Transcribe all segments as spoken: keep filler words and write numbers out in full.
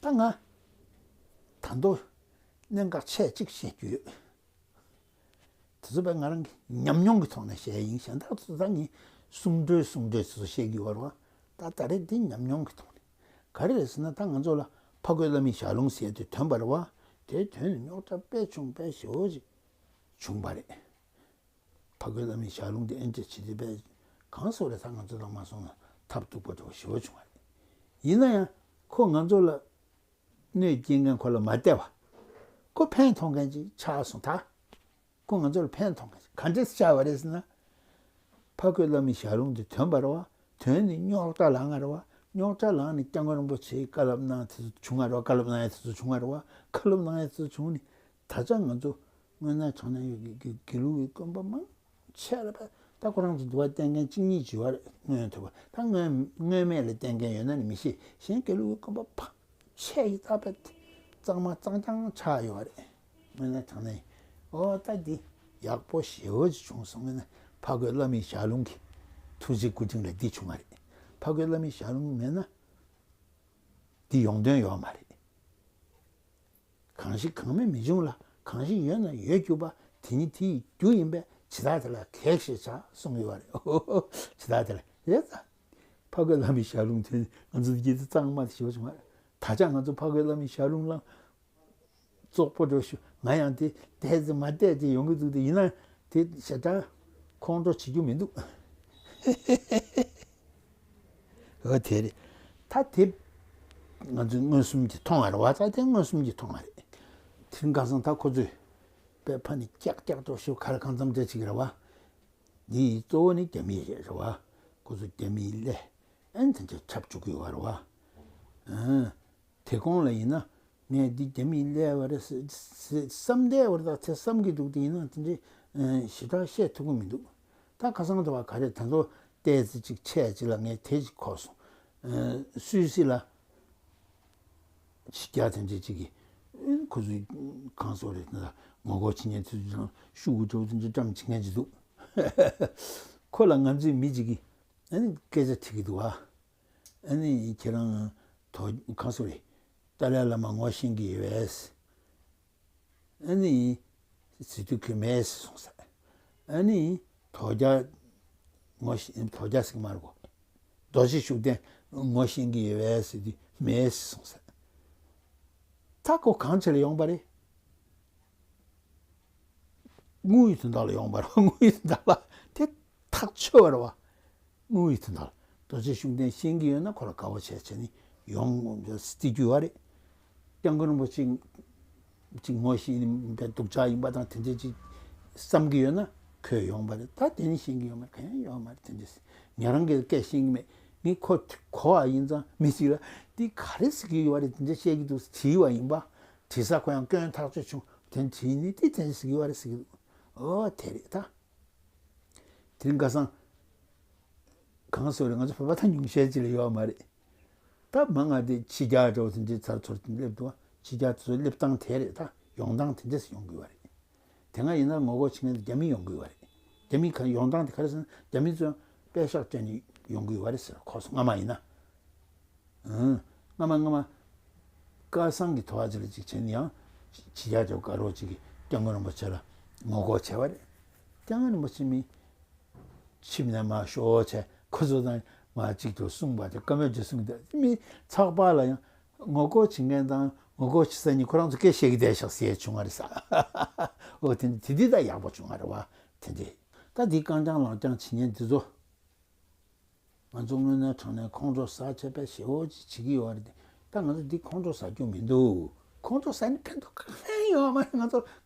ད་ང་ད་དུང་གནད་འགག་ཆེ་གཅིག་བཤད་རྒྱུ་ཡོད། དེ་ཚོ་བས་ང་རང་གི་ཉམས་མྱོང་གི་ཐོག་ནས་བཤད་ཡིན། གཞན་དག་ཚོ་ད་ངས་གསུང་སྒྲོས་གསུང་སྒྲོས་ཚོ་བཤད་རྒྱུ་བར་བ། ད་ད་རེས་འདི་ཉམས་མྱོང་གི་ཐོག་ནས་ག་རེ་རེད་ཟེར་ན། ད་ང་ཚོ་ལ་ཕ་རྒོད་བླ་མའི་ཞལ་ལུང་ཟེར་དུས་ཐོན་པར་བ། དེའི་དོན་ནི་རྙོག་དྲ་དཔེ་བྱུང་དཔེ་ཞེ་བོ་ཅིག་བྱུང་བ་རེད། ཕ་རྒོད་བླ་མའི་ཞལ་ལུང་དེ་ཨེ་འདྲ་བྱེད་དུས་དཔེ་གང་སོགས་རེད། ད་ང་ཚོ་ལ་མ་སོང་ན་ཐབས་སྡུག་པོ་འདྲ་བོ་ཞེ་བོ་བྱུང་བ་རེད། ཡིན་ན་ཡང་ཁོ་ང་ཚོ་ལ་གནོད་སྐྱེལ་མཁན་ཁོ་ལ་མ་བལྟས་པ། ཁོ་ཕན་ཐོགས་མཁན་ཅིག་ཆགས་སོང་ད། ཁོ་ང་ཚོ་ལ་ཕན་ཐོགས་མཁན་ཅིག་ག་འདྲས་ཆགས་པ་རེད་ཟེར་ན། ཕ་རྒོད་བླ་མའི་ཞལ་ལུང་དེ་ཐོན་པ་རེད་བ། དོན་ནི་རྙོག་དྲ་ལངས་པ་རེད་བ། རྙོག་དྲ་ལངས་ནས་སྐྱབས་མགོན་རིན་པོ་ཆེའི་བཀའ་སློབ་གནང་དེ་ཚོ་བྱུང་བ་རེད་བ། བཀའ་སློབ་གནང་ཡ་དེ་ཚོ་བྱུང་བ་རེད་བ། བཀའ་སློབ་གནང་ཡ་དེ་ཚོ་བྱུང་ནས་ད་ཆ་ང་ཚོ་སྔོན་ན་བྱུང་ན་ཡོད་ཀྱི་དགེ་ལུགས་ཀྱི་དགོན་པ་མང་ཆེ་ལ་བས། ད་ཁོ་རང་ཚོ་འདུལ་བ་བསྟེན་མཁན་གཅིག་གཉིས་ཅིག་ཡོད་རེད། མངོན་ཐུབ་པ། ད་མངོན་མངོན་མེད་ལ་བསྟེན་མཁན་ཡོད་ན་ནི་མི་ཤེས། གཞན་དགེ་ལུགས་ཀྱི་དགོན་པ་ཕ་ཆད་ཡི་ད་བས་གཙང་མ་གཙང་རྐྱང་ཆགས་ཡོད་རེད། དངོས་གནས་དྲང་གནས། ཨོ་ད་འདི་ཡག་པོ་ཞེ་བོ་ཅིག་བྱུང་སོང་། དངོས་གནས་ཕ་རྒོད་བླ་མའི་ཞལ་ལུང་གི་ཐུགས་རྗེ་སྐུ་དྲིན་ལ་འདི་བྱུང་བ་རེད། ཕ་རྒོད་བླ་མའི་ཞལ་ལུང་མེད་ན་འདི་ཡོང་དོན་ཡོད་མ་རེད། གང་ཞིག་གང་མེད་མི་འབྱུང་ལ། གང་ཞིག་ཡོད་ན་ཡོད་གྱུར་པ། དེ་ཉིད་དེ་ཡི་རྒྱུ་ཡིན་པས། ཇི་ལྟར་དེ་ལ་གེགས་ཞེས་བྱ་གསུངས་ཡོད་པ་རེད། ཇི་ལྟར་དེ་ལ་ཡོད་ཙང་། ཕ་རྒོད་བླ་མའི་ཞལ་ལུང་དེ་ང་ཚོ་སྐྱིད་ཙང་མ་དེ་ཞེ་བ་བྱུང་བ་རེད། ད་ཆ་ང་ཚོ་ཕ་རྒོད་བླ་མའི་ཞལ་ལུང་ལ་བཙོག་པོ་འགྲོ་ཞུ། ང་ཡང་དེ་བལྟས་ཚེ་མ་བལྟས་ཅིག་ཡོང་གི་འདུག་དེ་ཡིན་ན་དེ་ཞེ་དྲག་ཁོང་ཁྲོ་བྱེད་རྒྱུ་མི་འདུག་ཨོ་དེ་རེད། ད་དེ་ང་ཚོས་མངོན་སུམ་གྱིས་མཐོང་བ་རེད་བ། ད་དེ་མངོན་སུམ་གྱིས་མཐོང་བ་རེད། དེ་རིང་ཁ་སང་ད་ཁོ་ཚོས་དཔེ་ཕ་ནི་ཀྱག་ཀྱག་ཏོ་ཤོ་ག་རེ་གང་འཚམ་འདྲ་ཅིག་རེད་བ། འདི་གཙོ་བོ་ནི་རྒྱ་མི་རེད་བ། ཁོ་ཚོ་རྒྱ་མིའི་ལས་ཨན་དེ་འདྲ་འཁྲབ་བཅུག་གི་ཡོད་རེད་བ། ཨང་། དེ་གོང་ལ་ཡིན་ན་ངས་འདི་རྒྱ་མིའི་ལས་བ་རེད་ཟེར་ཟེར་བསམ་བསྡད་བར་ད་དེ་བསམ་གྱི་འདུག་དེ་ཡིན་ན་དེ་འདྲའི་ཨ་ཞེ་དྲག་བཤད་ཐུབ་ཀྱི་མི་འདུག་ད་ཁ་སང་དུ་བ་ག་རེ་ད་ལྟོ་བལྟས་ཚེ་ཅིག་ཆད་ཅིག་ལ་ངས་དེ་ཅིག་གོ་སོང་། ཨ་སུད་སི་ལ་ཕྱི་རྒྱལ་དེ་འདྲའི་ཅིག་གིས་ཨ་ཁོ་ཚོའི་གང་སོགས་རེད་ན་ངོ་རྒོལ་བྱེད་མཁན་དེ་ཚོ་ཤུགས་ཀྱིས་འགྲོ་དེ་འདྲའི་བཀྲམ་བྱེད་མཁན་ཅིག་འདུག་ཁོ་ལ་ང་ཚོའི་མི་ཅིག་གིས་ཨ་ནི་སྐད་ཆ་དྲིས་ཀྱི་འདུག་ཨ། ཨ་ནི་ཁྱེད་རང་དོ་གང་སོ་རེད། ཏཱ་ལའི་བླ་མ་ངོ་ཤེས་ཀྱི་ཡོད་པས། ཨ་ནི་ཟེར་དུས་ཁོས་མེད་ཟེར་སོང་ཟེར། ཨ་ནི་དོ་རྒྱ་ངོ་ཤེས་དོ་རྒྱ་ཟེར་གི་མ་རེད་གོ། རྡོ་རྗེ་ཤུགས་ལྡན་ངོ་ཤེས་ཀྱི་ཡོད་པས་ཟེར་དུས་མེད་ཟེར་སོང་ཟེར། ད་ཁོ་གང་བྱེད་ལ་ཡོང་པ་རེད། དངོས་ཡོད་དོན་དག་ལ་ཡོང་བར་དངོས་ཡོད་དོན་དག་ལ་དེ་ཐག་ཆོད་པ་རེད་བ། དངོས་ཡོད་དོན་དག་ལ་རྡོ་རྗེ་ཤུགས་ལྡན་ཤེས་ཀྱི་ཡོད་ན་ཁོ་ལ་དགའ་བོ་བྱས་བྱས་ནས་ཡོང་སྲིད་རྒྱུ་ཡོད་རེད། སྐྱབས་མགོན་རིན་པོ་ཆེ་ཅིག་ངོ་ཤེས་ནས་སྡུག་ཅག་ཡིན་པ་དང་དེ་འདྲས་ཅིག་བསམ་གྱི་ཡོད་ན་ཁོས་ཡོང་བ་རེད། ད་དེ་ནི་ཤེས་ཀྱི་ཡོད་མ་རེད། གང་ཡང་ཡོད་མ་རེད། དེ་འདྲས་ང་རང་གིས་སྐད་ཤེས་ཀྱི་མེད། ངས་ཁོ་གོ་བ་ཡིན་ཙང་མི་ཞིག་ལ་འདི་ག་རེ་ཟེར་གྱི་ཡོད་རེད་དེ་འདྲས་བཤད་ཀྱི་འདུག་དྲིས་པ་ཡིན་པ། དྲི་ས་ཁོ་ཡང་སྐྱོན་ཐག་ཆོད་བྱུང་། དེ་དྲིས་ནི་དེ་དེ་ཟེར་གྱི་བ་རེད་ཟེར་གྱི་འདུག་ཨོ་དེ་རེད་ད། དེ་རིང་ཁ་སང་གང་ཟེར་རེད། ང་ཚོ་བོད་པ་ད་ཉུང་ཤས་ཅིག་ལ་ཡོད་མ་རེད། ད་མ་ང་དེ་ཕྱི་རྒྱལ་འགྲོ་དེ་འདྲའི་ཚར་ཚོར་དེ་སླེབས་འདུག་ཕྱི་རྒྱལ་དེ་ཚོ་སླེབས་སྟངས་དེ་རེད། ད་ཡོང་སྟངས་དེ་འདྲས་ཡོང་དགོས་བ་རེད། དེ་སྔ་ཡིན་ན་ངོ་རྒོལ་བྱེད་མཁན་དེ་རྒྱ་མི་ཡོང་དགོས་བ་རེད། རྒྱ་མི་ག་ཡོང་སྟངས་དེ་ག་རེ་ཟེར་ན་རྒྱ་མི་ཚོས་པད་ཤག་སྤྲད་ནས་ཡོང་དགོས་བ་རེད་ཟེར། ཁོ་ཚོ་སྔ་མ་ཡིན་ན། ཨང་། སྔ་མ་སྔ་མ། སྐལ་བཟང་གི་དོ་བ་ཅིག་ལ་ཅིག་བྱས་ནས་ཡང་། ཕྱི་རྒྱལ་ཅོག་དཀར་རོགས་ཅིག་གིས་སྐྱབས་མགོན་རིན་པོ་ཆེ་ལ་ངོ་རྒོལ་བྱས་པ་རེད། སྐྱབས་མགོན་རིན་པོ་ཆེ་མི། ཆིབས་ནས་མར་ཤོག་བྱས་ཁོ་ཚོ་དང་མར་གཅིག་ཏུ་གསུངས་པ་དེ་བཀའ་མོལ་ཅིག་གསུངས་ཏེ་མི་ཚགས་པར་ལ་ཡང་ངོ་རྒོལ་བྱེད་མཁན་དང་ངོ་རྒོལ་བྱེད་ས་གཉིས་ཁོ་རང་ཚོ་སྐད་བཤད་ཀྱི་བསྡད་ཤག་ཟེར་བྱུང་བ་རེད་ས། འོ་དེ་དེ་འདི་ད་ཡག་པོ་བྱུང་བ་རེད་བ། དེ་འདི་ད་འདི་རྐང་རྐྱང་ལག་རྐྱང་བྱེད་མཁན་འདི་ཚོ། ང་ཚོ་དངོས་གནས་དྲང་གནས་ཁོང་ཁྲོ་ཟ་ཆེད་པའི་ཞེ་བོ་ཅིག་བྱེད་ཀྱི་ཡོད་རེད་དེ། ད་ང་ཚོ་འདི་ཁོང་ཁྲོ་ཟ་རྒྱུ་མི་འདུག་ཁོང་ཁྲོ་ཟ་ནས་ཕན་ཐོགས་གང་ཡང་ཡོད་མ་རེད། ང་ཚོ་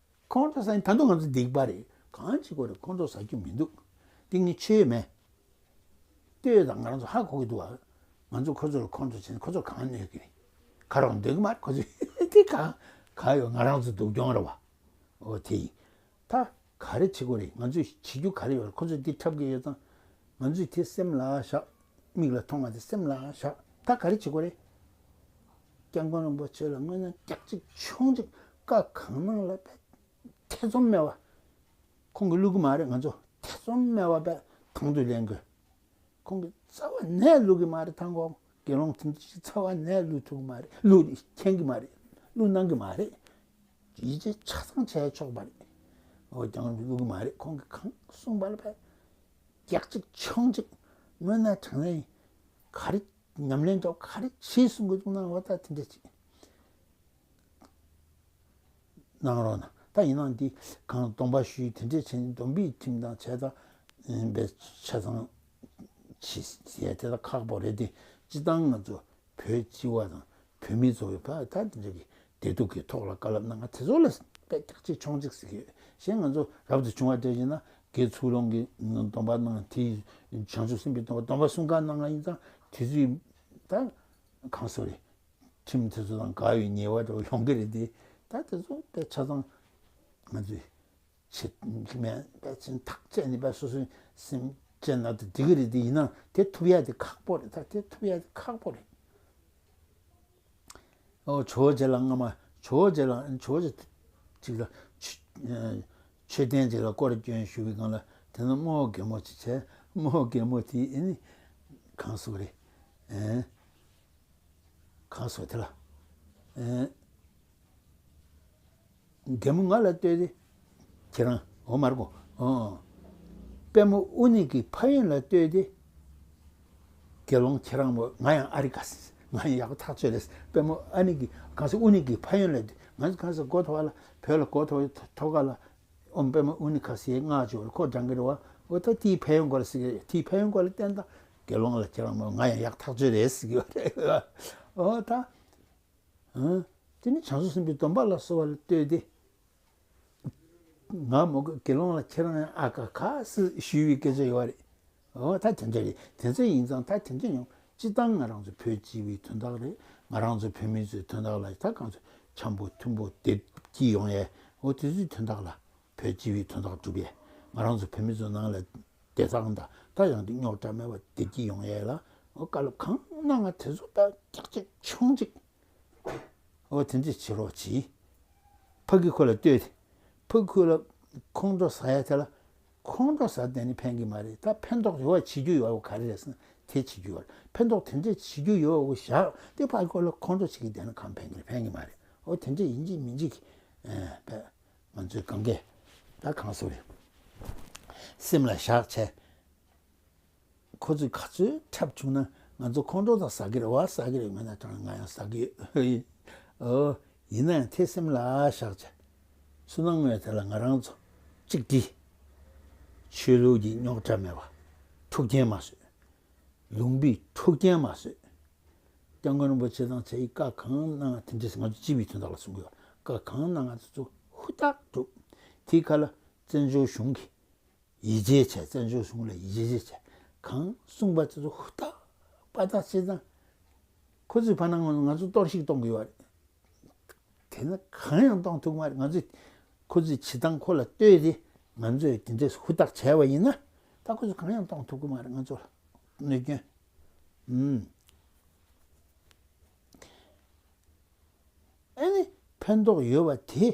ཁོང་ཁྲོ་ཟ་ནས་ད་དུང་ང་ཚོ་སྡིག་པ་རེད། གང་བྱེད་དགོས་རེད། ཁོང་ཁྲོ་ཟ་རྒྱུ་མི་འདུག་འདི་ངས་ཆོས་མེད། ལྟོས་དང་ང་རང་ཚོ་ཧ་གོ་གི་འདུག་བ། ང་ཚོ་ཁོ་ཚོར་ཁོང་ཁྲོ་བྱས་ནས་ཁོ་ཚོར་གང་གནོད་ཀྱི་རེད། ག་རང་འདོད་ཀྱི་མ་རེད། ཁོ་ཚོས་དེ་གང་གང་ཡོད། ང་རང་ཚོ་སྡུག་གྱོང་རེད་བ། འོ་དེ་ཡིན། ད་ག་རེ་བྱེད་དགོས་རེད། ང་ཚོས་བྱེད་རྒྱུ་ག་རེ་ཡོད་རེད། ཁོ་ཚོས་འདི་འཁྲབ་ཀྱི་ཡོད་ཙང་། ང་ཚོས་དེ་སེམས་ལ་བཞག་མིག་ལ་མཐོང་བ་དེ་སེམས་ལ་བཞག་ད་ག་རེ་བྱེད་དགོས་རེད། སྐྱབས་མགོན་རིན་པོ་ཆེ་ལ་དངོས་གནས་སྐྱག་གཅིག་ཆུང་གཅིག་བཀའ་གང་གནང་ལ་ཐེ་ཚོམ་མེད་པ། ཁོང་གིས་བླུག་གི་མ་རེད། ང་ཚོ་ཐེ་ཚོམ་མེད་པ་བས་དང་དུ་ལེན་དགོས། ཁོང་གིས་རྩ་བ་ནས་བླུག་གི་མ་རེད། ཐང་གོ། དགེ་སློང་དེ་འདྲ་ཞིག་རྩ་བ་ནས་བླུག་ཐུབ་ཀྱི་མ་རེད། བླུག་མཁྱེན་གྱི་མ་རེད། བླུག་གནང་གི་མ་རེད། ཡིད་ཆེས་ཆ་ཚང་བྱས་ཆོག་པ་རེད། འོ་ཀྱང་བླུག་གི་མ་རེད། ཁོང་གིས་གང་གསུངས་པ་ལ་བས། རྒྱག་གཅིག་མཆོང་གཅིག་དངོས་གནས་དྲང་གནས་ག་རེ་ཉམས་ལེན་ཐོག་ག་རེ་བྱེད་གསུང་གི་འདུག་ན། འོ་ད་དེ་འདྲ་ཅིག་གནང་རོགས་གནང་། ད་ཡིན་ནའང་འདི་གང་སྡོམ་པ་ཞུས་དེ་འདྲས་བྱས་ནས་སྡོམ་པའི་ཁྲིམས་དང་བྱས་ཙང་པའི་ཆ་ཚང་བྱེད་ཡས་དེ་ད་ཁག་པོ་རེད་དེ། སྤྱིར་བཏང་ང་ཚོ་བོད་སྤྱི་བ་དང་བོད་མི་ཚོ་བའི་བར་ད་དེ་འདྲ་གི་བདེ་སྡུག་གི་ཐོག་ལ་བཀའ་སློབ་གནང་བ་དེ་ཚོ་ལ་དཔེ་རྒྱག་གཅིག་མཆོང་གཅིག་ཟེར་གྱི་ཡོད། གཞན་ང་ཚོ་རབ་ཏུ་བྱུང་བ་འདྲ་ཡིན་ན་དགེ་ཚུལ་སློང་གི་སྡོམ་པ་གནང་། དེ་བྱང་ཆུབ་སེམས་དཔའི་སྡོམ་པ་སྡོམ་པ་གསུམ་ཀ་གནང་བ་ཡིན་ཙང་དེ་ཚོའི་ད་གང་སོ་རེད། ཁྲིམས་དེ་ཚོ་དང་འགལ་བའི་ཉེས་པ་འདྲ་བོ་ཡོང་གི་རེད་དེ། ད་དེ་ཚོ་དཔེ་ཆ་ཚང་ང་ཚོས་བྱེད་མེད་པས་ཕྱིན་ཐག་བཅད་ནས་པ་སོ་སོའི་སེམས་བཅད་ན་དེ་འགྲིག་གི་རེད་དེ། ཡིན་ནའང་དེ་ཐུབ་ཡ་དེ་ཁག་པོ་རེད། ད་དེ་ཐུབ་ཡ་དེ་ཁག་པོ་རེད། ཨོ་ཇོ་བོ་རྗེ་ལ་སྔ་མ་ཇོ་བོ་རྗེ་ལ་ཇོ་བོ་རྗེ་གཅིག་ལ་མཆོད་རྟེན་གཅིག་ལ་སྐོར་སྐྱོན་ཞུ་བའི་སྒང་ལ་དེ་ན་རྨོ་རྒན་མོ་ཅིག་བྱས། རྨོ་རྒན་མོ་དེ་ཨེ་ནི་གང་སུ་རེད། ཨེ། གང་སོ་དེ་ལ། ཨེ། རྒན་མོ་ང་ལ་ལྟོས་ཏེ། ཁྱེད་རང་འོ་མར་གོ་ཨོ། པད་མོ་དབུ་ནི་གི་ཕ་ཡུལ་ལ་ལྟོས་ཏེ། དགེ་སློང་ཁྱེད་རང་མོ་ང་ཡང་ཨ་རི་ག་སི་ང་ཡང་ཡག་པོ་ཐག་ཆོད་རེད། པད་མོ་ཨ་ནི་གི་གང་སོ་དབུ་ནི་གི་ཕ་ཡུལ་ལ་ང་གང་སོ་གོ་ཐོ་བ་ལ་བོད་ལ་གོ་ཐོ་བ་ཐོ་ག་ལ། ཨོམ་པད་མ་ཨུ་ནི་ཁ་སིའི་སྔགས་ཅིག་ཡོད་རེད། ཁོ་བགྲང་གི་རེད་བ། འོ་ད་དེའི་ཕན་ཡོན་སྐོར་ལ་ཟེར་གི་རེད། དེའི་ཕན་ཡོན་སྐོར་ལ་བསྟན་ད་དགེ་སློང་ལ་ཁྱེད་རང་མ་ང་ཡང་ཡག་ཐག་ཆོད་རེད་ཟེར་གི་ཡོད་རེད། འོ་ད། ཨ། དེ་ནི་བྱང་ཆུབ་སེམས་དཔའི་སྡོམ་པ་ལ་གསོལ་བ་ལ་ལྟོས་ཏེ། ང་མོ་དགེ་སློང་ལ་ཁྱེད་རང་ཡང་ཨ་ཀ་ཁ་སི་ཞུས་པའི་སྐད་ཆ་ཡོད་རེད། འོ་ད་དེ་འདྲ་རེད། དེ་ཚོ་ཡིན་ཙང་ད་དེ་འདྲ་ཡང་སྤྱི་བཏང་ང་རང་ཚོ་བོད་སྤྱི་པའི་དོན་དག་རེད། ང་རང་ཚོ་བོད་མི་ཚོའི་དོན་དག་ལ་ད་གང་ཚོ་འཆམ་པོ་མཐུན་པོ་བདེ་སྐྱིད་ཡོང་ཡས། འོ་དེ་ཚོའི་དོན་དག་ལ། བོད་སྤྱི་པའི་དོན་དག་སྒྲུབ་ཡས། ང་རང་ཚོ་བོད་མི་ཚོ་ནང་ལ་བདེ་ཐང་དང་ད་ཡང་དེ་རྙོག་དྲ་མེད་པ་བདེ་སྐྱིད་ཡོང་ཡས་ལ། འོ་བཀའ་སློབ་གང་གནང་ང་དེ་ཚོ་ད་ཀྱག་ཅིག་མཆོང་ཅིག་འོ་དེ་འདྲ་བྱེད་རོགས་གྱིས། ཕ་གི་ཁོ་ལ་ལྟོས་ཏེ། ཕ་གི་ཁོ་ལ་ཁོང་ཁྲོ་ཟ་ཡ་དེ་ལ། ཁོང་ཁྲོ་ཟ་བསྡད་ནི་ཕན་གི་མ་རེད། ད་ཕན་ཐོགས་ཡོད་བ་བྱེད་རྒྱུ་ཡོད་བ་ག་རེ་རེད་ཟེར་ན་དེ་བྱེད་རྒྱུ་ཡོད་རེད། ཕན་ཐོགས་དེ་འདྲས་བྱེད་རྒྱུ་ཡོད་བ་བཞག་དེ་ཕ་གི་ཁོ་ལ་ཁོང་ཁྲོ་བྱེད་ཀྱི་བསྡད་ན་གང་ཕན་གི་རེད། ཕན་གི་མ་རེད། འོ་དེ་འདྲས་ཡིན་གཅིག་མིན་གཅིག་ཨེ་ཕ་ང་ཚོའི་གང་གས་ད་གང་སོ་རེད། སེམས་ལ་བཞག་བྱས། ཁོ་ཚོས་ག་ཚོད་འཁྲབ་བྱུང་ན་ང་ཚོ་ཁོང་ཁྲོ་དང་ཟ་གི་རེད་བ། ཟ་གི་རེད། ང་ན་དྲང་ང་ཡང་ཟ་གི་ཡོད། ཨོ། ཡིན་ན་ཡང་ཐེ་སེམས་ལ་བཞག་བྱས། སུ་ནང་ངོས་དེ་ལ་ང་རང་ཚོ་གཅིག་འདི། ཆོས་ལུགས་ཀྱི་རྙོག་དྲ་མེད་པ། འཁྲུག་རྐྱེན་མ་བཟོས། ལུང་པའི་འཁྲུག་རྐྱེན་མ་བཟོས། སྐྱབས་མགོན་རིན་པོ་ཆེ་དང་བཅས་ཀྱིས་བཀའ་གང་གནང་དེ་འདྲས་ང་ཚོ་སྤྱི་པའི་དོན་དག་ལ་གསུང་གི་ཡོད། བཀའ་གང་གནང་ང་ཚོ་ཧུར་ཐག་སྒྲུབ། དེའི་ཁ་ལ་བཙན་བྱོལ་གཞུང་གིས་ཡིད་ཆེས་བྱས། བཙན་བྱོལ་གཞུང་ལ་ཡིད་ཆེས་བྱས། གང་གསུངས་པ་དེ་ཚོ་ཧུར་ཐག་པ་ཐག་བྱས་ཙང་། ཁོ་ཚོས་ཕ་ནང་ང་ཚོ་གཏོར་བཤིག་གཏོང་གི་ཡོད་རེད། དེ་ན་གང་ཡང་གཏོང་ཐུབ་ཀྱི་མ་རེད། ང་ཚོས་ཁོ་ཚོའི་བྱེད་སྟངས་ཁོ་ལ་ལྟོས་ཏེ་ང་ཚོས་དེ་འདྲས་ཧུར་ཐག་བྱས་པ་ཡིན་ན། ད་ཁོ་ཚོས་གང་ཡང་གཏོང་ཐུབ་ཀྱི་མ་རེད། ང་ཚོ་ལ་གནོད་སྐྱོན། ཨུམ། ཨ་ནི་ཕན་ཐོགས་ཡོད་པ་དེ།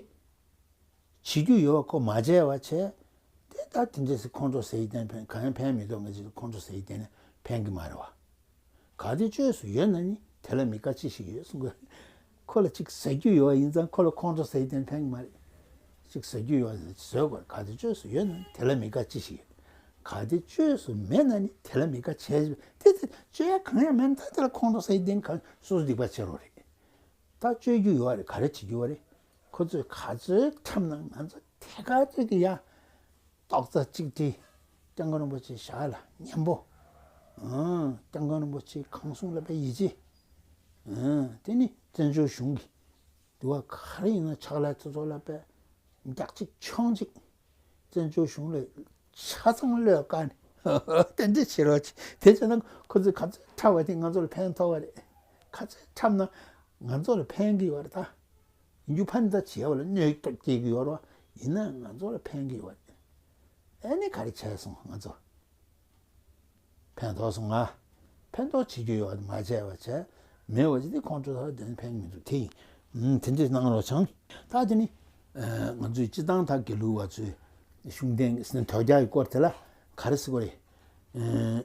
བྱེད་རྒྱུ་ཡོད་པ་ཁོ་མ་བྱས་པ་བྱས། དེ་ད་དེ་འདྲས་སེ་ཁོང་ཁྲོ་ཟ་ཡི་དེ་ནི་ཕན་གང་ཡང་ཕན་མི་ཐོགས། ང་ཅིག་ཁོང་ཁྲོ་ཟ་ཡི་དེ་ནི་ཕན་གི་མ་རེད་བ། གལ་ཏེ་བཅོས་སུ་ཡོད་ན་ནི་དེ་ལ་མི་དགའ་ཅི་ཞིག་ཡོད་གསུང་གི། ཁོ་ལ་ཅིག་ཟ་རྒྱུ་ཡོད་པ་ཡིན་ཙང་ཁོ་ལ་ཁོང་ཁྲོ་ཟ་ཡི་དེ་ནི་ཕན་གི་མ་རེད། ཅིག་ཟ་རྒྱུ་ཡོད་པ་ཟོས་དགོས། གལ་ཏེ་བཅོས་སུ་ཡོད་ན་ནི་དེ་ལ་མི་དགའ་ཅི་ཞིག་ཡོད། གལ་ཏེ་བཅོས་སུ་མེད་ན་ནི་དེ་ལ་མི་དགའ་བྱས། དེ་དེ་བཅོས་ཡ་གང་ཡང་མེད་ན་ད་དེ་ལ་ཁོང་ཁྲོ་ཟ་ཡི་དེ་ནི་གང་སོ་སོ་སྡིག་པ་བྱེད་རོགས་རེད། ད་བཅོས་རྒྱུ་ཡོད་རེད། ག་རེ་བྱེད་རྒྱུ་ཡོད་རེད། ཁོ་ཚོས་ག་ཚོད་འཁྲབ་ན་ང་ཚོ་དེ་ག་ཚོད་ཀྱི་ཡ། ཏོག་ཙམ་གཅིག་བྲིས། སྐྱབས་མགོན་རིན་པོ་ཆེ་ཞབས་ལ་མཉམ་པོ། ཨང་། སྐྱབས་མགོན་རིན་པོ་ཆེ་གང་གསུང་ལ་དཔེ་ཡིད་ཆེས། ཨང་། དེ་ནི་བཙན་བྱོལ་གཞུང་གི་འདུལ་བ་ག་རེ་ཡིན་ན་ཕྱག་ལས་དེ་ཚོ་ལ་དཔེ་རྒྱག་གཅིག་མཆོང་གཅིག་བཙན་བྱོལ་གཞུང་ལ་ཆ་ཚང་བློས་བཀལ་ནས་དེ་འདྲ་བྱེད་རོགས་བྱེད། དེ་བྱས་ན་ཁོ་ཚོས་ག་ཚོད་འཁྲབ་པ་དེ་ང་ཚོ་ལ་ཕན་ཐོགས་པ་རེད། ག་ཚོད་འཁྲབ་ན་ང་ཚོ་ལ་ཕན་གི་ཡོད་རེད་ད། ཡིན་རྒྱུ་ཕ་ནི་ད་བྱེད་པ་ལ་གནོད་སྐྱེལ་གི་ཡོད་རེད་བ། ཡིན་ན་ང་ཚོ་ལ་ཕན་གི་ཡོད་རེད། ཨ་ནི་ག་རེ་བྱས་སོང་ང་ཚོ། ཕན་ཐོགས་སོང་ང་། ཕན་ཐོགས་བྱེད་རྒྱུ་ཡོད་པ་མ་བྱས་པ་བྱས། མེད་པ་ཅིག་དེ་ཁོང་ཁྲོ་ཟ་དེ་ནི་ཕན་གི་མི་འདུག་དེ་ཡིན། ཨུམ། དེ་འདྲས་གནང་རོགས་བྱུང་། ད་དེ་ནི་ང་ཚོའི་སྤྱི་བཏང་ད་དགེ་ལུགས་པ་ཚོའི་ཤུགས་ལྡན་གྱི་དོལ་རྒྱལ་གྱི་སྐོར་དེ་ལ་ག་རེ་ཟེར་དགོས་རེད།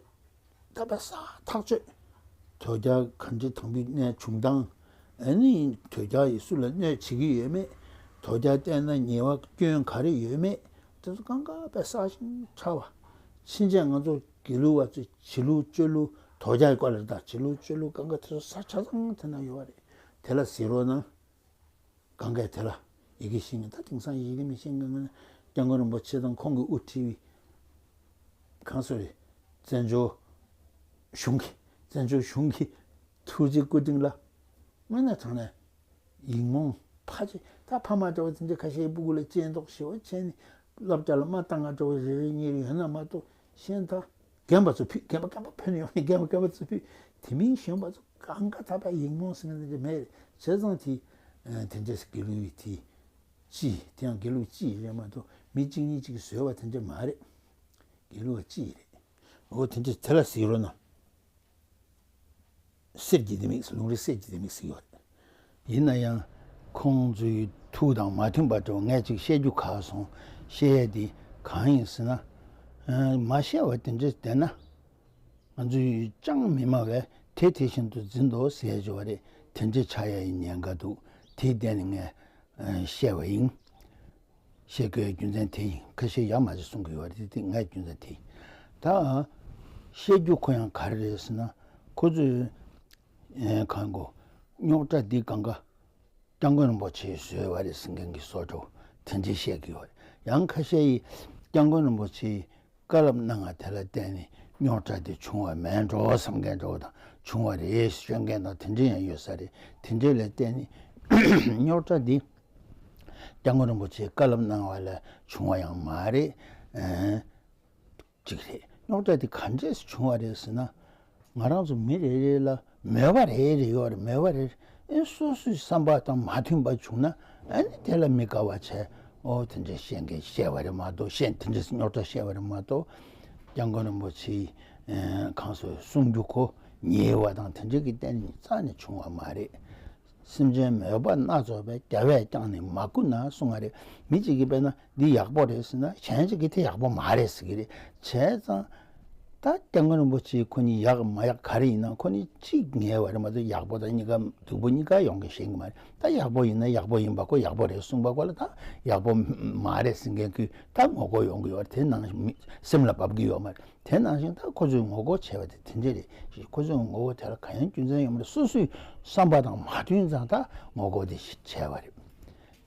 ད་པ་ས་ཐག་ཆོད། དོལ་རྒྱལ་ག་འདྲ་དང་པོའི་གནས་བྱུང་སྟངས། ཨ་ནི་དོལ་རྒྱལ་ཡིས་སུ་ལ་གནོད་བྱེད་ཀྱི་ཡོད་མེད། དོལ་རྒྱལ་བསྟེན་ན་ཉེས་པ་སྐྱོན་ག་རེ་ཡོད་མེད། དེ་ཚོ་གང་ག་དཔེ་གསལ་ཞིང་ཕྲ་བ། ཕྱིན་ཆད་ང་ཚོ་དགེ་ལུགས་པ་ཚོས་བྱེད་ལུགས་སྤྱོད་ལུགས། དོལ་རྒྱལ་གྱི་སྐོར་ལ་ད་བྱེད་ལུགས་སྤྱོད་ལུགས་གང་ག་དེ་ཚོ་ས་ཆ་ཚང་དེ་ན་ཡོད་པ་རེད། དེ་ལ་གཟིགས་རོགས་གནང་། གང་གས་དེ་ལ་ཡི་གེ་ཤེས་མཁན། ད་དེང་སང་ཡི་གེ་མི་ཤེས་མཁན་ང་ཚོ་སྐྱབས་མགོན་རིན་པོ་ཆེ་དང་ཁོང་གི་དབུ་ཁྲིད་པའི་གང་སོ་རེད། བཙན་བྱོལ་གཞུང་གི་བཙན་བྱོལ་གཞུང་གི་ཐུགས་རྗེ་བཀའ་དྲིན་ལ་དངོས་གནས་དྲང་གནས་ཡིག་རྨོངས་ཕལ་ཆེར། ད་ཕ་མ་འདྲ་བོ་དེ་འདྲ་ཁ་ཤས་སྤུ་གུ་ལ་ཅན་འདོགས་ཞེ་པོ་བྱས་ནས་བསླབ་བྱ་ལ་མ་བཏང་ང་འདྲ་བོ་རེ་རེ་གཉིས་རེ་ཡོད་ན་མ་གཏོགས། གཞན་ད་རྒན་པ་ཚོ་ཕུད། རྒན་པ་རྒན་པ་ཕུད་ནས་ཡོང་ནས་རྒན་པ་རྒན་པ་ཚོ་ཕུད། དེ་མིན་གཞོན་པ་ཚོ་གང་ག་ད་ཕར་ཡིག་རྨོངས་ཟེར་མཁན་དེ་འདྲ་མེད་རེད། བྱས་ཙང་དེ་དེ་འདྲས་དགེ་ལུགས་པའི་དེ་སྤྱི། དེ་ཡང་དགེ་ལུགས་སྤྱི་རེད་མ་གཏོགས་མི་གཅིག་གཉིས་གཅིག་གིས་བཟོས་པ་དེ་འདྲ་མ་རེད། དགེ་ལུགས་པ་སྤྱི་རེད། འོ་དེ་འདྲས་དེ་ལ་གཟིགས་རོགས་གནང་། གསེར་གྱི་ལྡེ་མིག་ལུང་རིགས་གསེར་གྱི་ལྡེ་མིག་ཟེར་གྱི་ཡོད་རེད། ཡིན་ན་ཡང་ཁོང་ཚོའི་ཐུགས་དང་མ་མཐུན་པ་འདྲ་བོ་ངས་ཅིག་བཤད་རྒྱུ་ཁག་སོང་། བཤད་ཡས་དེ་གང་ཡིན་ཟེར་ན། ཨ། མ་བཤད་པ་དེ་འདྲ་བསྡད་ན་ང་ཚོས་ཅང་མི་སྨྲ་བས་དེ་དེ་བཞིན་དུ་འཛིན་དོ་ཟེར་བྱས་པ་རེད། དེ་འདྲ་ཆགས་ཡས་ཉེན་ཁ་འདུག་དེ་བསྡད་ནས་ངས་ཨ་བཤད་པ་ཡིན། བཤད་དགོས་རྒྱུ་མཚན་དེ་ཡིན། ཁ་ཤས་ཡག་མ་ཅིག་གསུང་གི་ཡོད་རེད། དེ་ངའི་རྒྱུ་མཚན་དེ་ཡིན། ད་བཤད་རྒྱུ་ཁོ་ཡང་ག་རེ་རེད་ཟེར་ན། ཁོ་ཚོས་ཨེ་གང་གོ་རྙོག་དྲ་འདི་གང་ག་སྐྱབས་མགོན་རིན་པོ་ཆེས་བཟོས་པ་རེད་ཟེར་མཁན་གྱི་བཟོ་འདྲ་བོ་དེ་འདྲ་བཤད་ཀྱི་ཡོད་རེད། ཡང་ཁ་ཤས་ཡིས་སྐྱབས་མགོན་རིན་པོ་ཆེས་བཀའ་སློབ་གནང་བ་དེ་ལ་བརྟེན་ནས་རྙོག་དྲ་དེ་བྱུང་བ་མིན་འགྲོ་བསམ་མཁན་འདྲ་བོ་དང་། བྱུང་བ་རེད་ཤོད་མཁན་དང་དེ་འདྲ་ཡང་ཡོད་ས་རེད། དེ་འདྲ་ལ་བརྟེན་ནས་རྙོག་དྲ་འདི་སྐྱབས་མགོན་རིན་པོ་ཆེས་བཀའ་སློབ་གནང་བ་ལ་བྱུང་བ་ཡང་མ་རེད། ཨ། གཅིག་རེད། རྙོག་དྲ་དེ་ག་འདྲས་སེ་བྱུང་བ་རེད་ཟེར་ན། ང་རང་ཚོ་མི་རེ་རེ་ལ་མོས་པ་རེ་རེ་ཡོད་རེད། མོས་པ་རེ་རེ། ཨེ་སོ་སོའི་བསམ་པ་དང་མ་མཐུན་པ་བྱུང་ན་ཨ་ནི་དེ་ལ་མི་དགའ་བ་བྱས། ཨོ་དེ་འདྲས་བཤད་མཁན་བཤད་པ་རེད་མ་གཏོགས། བཤད་དེ་འདྲས་སེ་རྙོག་དྲ་བཤད་པ་རེད་མ་གཏོགས། སྐྱབས་མགོན་རིན་པོ་ཆེའི་ཨེ་གང་སོ་གསུང་རྒྱུ་ཁོ་ཉེས་པ་དང་དེ་འདྲས་ཀྱི་སྟེང་ནས་རྩ་ནས་བྱུང་བ་མ་རེད། སེམས་ཅན་མོས་པ་སྣ་ཚོགས་པའི། རྒྱལ་བས་ཀྱང་ནི་མ་བསྐུལ་ན་གསུང་བ་རེད། མི་གཅིག་གིས་དཔེར་ན་འདི་ཡག་པོ་རེད་ཟེར་ན་གཞན་གཅིག་གིས་དེ་ཡག་པོ་མ་རེད་ཟེར་གྱི་རེད། བྱས་ཙང་ད་སྐྱབས་མགོན་རིན་པོ་ཆེ་ཁོ་གཉིས་ཡག་མ་ཡག་ག་རེ་ཡིན་ན་ཁོ་གཉིས་གཅིག་ངེས་པ་རེད་མ་གཏོགས། ཡག་པོ་དང་གཉིས་ཀ་སྡུག་པོ་གཉིས་ཀ་ཡོང་གི་ཤེས་ཀྱི་མ་རེད། ད་ཡག་པོ་ཡིན་ན་ཡག་པོ་ཡིན་པ། ཁོ་ཡག་པོ་རེད་གསུངས་པ་ཁོ་ལ་ད་ཡག་པོ་མ་རེད་ཟེར་མཁན་ཀུན་ད་ངོ་རྒོལ་ཡོང་གི་ཡོད་རེད། དེ་ནང་མི་སེམས་ལ་བབས་ཀྱི་ཡོད་མ་རེད། དེ་ནང་བཞིན་ད་ཁོ་ཚོས་ངོ་རྒོལ་བྱས་པ་དེ་དེ་འདྲ་རེད། ཁོ་ཚོས་ངོ་རྒོལ་དེ་ལ་གང་ཡང་རྒྱུ་མཚན་ཡོད་མ་རེད། སོ་སོའི་བསམ་པ་དང་མ་མཐུན་ཙང་ད་ངོ་རྒོལ་དེ་བྱས་པ་རེད།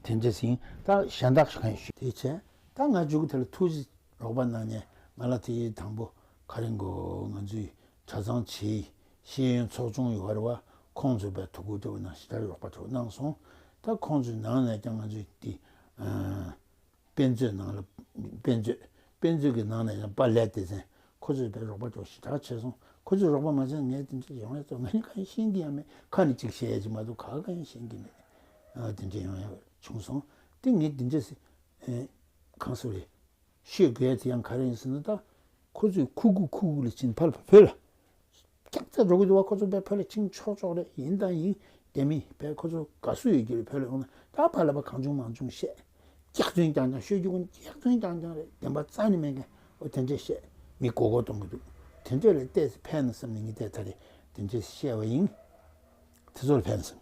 དེ་འདྲ་ཟིན་ད་གཞན་དག་གང་ཞུ་དེ་བྱས། ད་ང་མཇུག་དེ་ལ་ཐུགས་རྗེ་རོགས་པ་གནང་ནས་ང་ལ་དེ་དང་པོ་ག་རེ་མགོ་ང་ཚོའི་གྲྭ་ཚང་བྱས། ཤེས་ཡོན་ཚོགས་ཆུང་ཡོད་རེད་བ། ཁོང་ཚོས་པའི་ཐུགས་ཁུར་སྤྲད་པ་ནང་ཞེ་དྲག་རོགས་པ་གྲོགས་གནང་སོང་། ད་ཁོང་ཚོའི་ནང་ནས་ཀྱང་ང་ཚོའི་དེ་ཨ། དཔེ་མཛོད་ནང་ལ། དཔེ་མཛོད། དཔེ་མཛོད་ཀྱི་ནང་ནས་ཡང་པཱ་ལགས་སྡེ་ཚན། ཁོ་ཚོས་དཔེ་རོགས་པ་ཅོག་ཞེ་དྲག་བྱས་སོང་། ཁོ་ཚོས་རོགས་པ་མ་བྱས་ན་ངས་དེ་འདྲ་ཡོང་ཡ་ཚོ་ང་ནི་གང་ཡང་ཤེས་ཀྱི་ཡང་མེད། ཁ་ནས་ཅིག་བཤད་ཡ་ཅིག་མ་གཏོགས་ག་ག་ཡང་ཤེས་ཀྱི་མེད། ཨ། དེ་འདྲ་ཡོང་ཡ་བྱུང་སོང་། དེ་ངས་དེ་འདྲ་སེ། ཨེ། གང་སུ་རེད། ཤོད་དགོས་ཡ་དེ་ཡང་ག་རེ་ཡིན་ཟེར་ན། ད་ཁོ་ཚོས་ཁུ་ཁུ་ཁུ་ཁུ་ལ་ཕྱིན་ཕར་ལ་བོད་ལ། སྐྱག་རྫས་འགྲོ་གི་འདུག་བ། ཁོ་ཚོ་བས་བོད་ལ་ཕྱིན་ཆོག་ཆོག་རེད། ཡིན་དང་ཡིན། དེ་མིན་བས་ཁོ་ཚོ་དགའ་བསུ་ཡོད་ཀྱི་རེད། བོད་ལ་ཡོང་ན་ད་ཕར་ལ་ཕར་གང་བྱུང་མང་བྱུང་བཤད། སྐྱག་རྫུན་རྐྱང་རྐྱང་ཤོད་རྒྱུ་ཀུན་སྐྱག་རྫུན་རྐྱང་རྐྱང་རེད། བདེན་པ་རྩ་ནས་མེད་མཁན། འོ་དེ་འདྲས་བཤད། མི་མགོ་སྐོར་གཏོང་གི་འདུག་དེ་འདྲས་ལ་བལྟས་ཚེ་ཕན་ན་བསམ་ནས་ངས་བལྟས་ད་རེས་དེ་འདྲས་བཤད་པ་ཡིན། དེ་ཚོ་ལ་ཕན་ན་བསམ།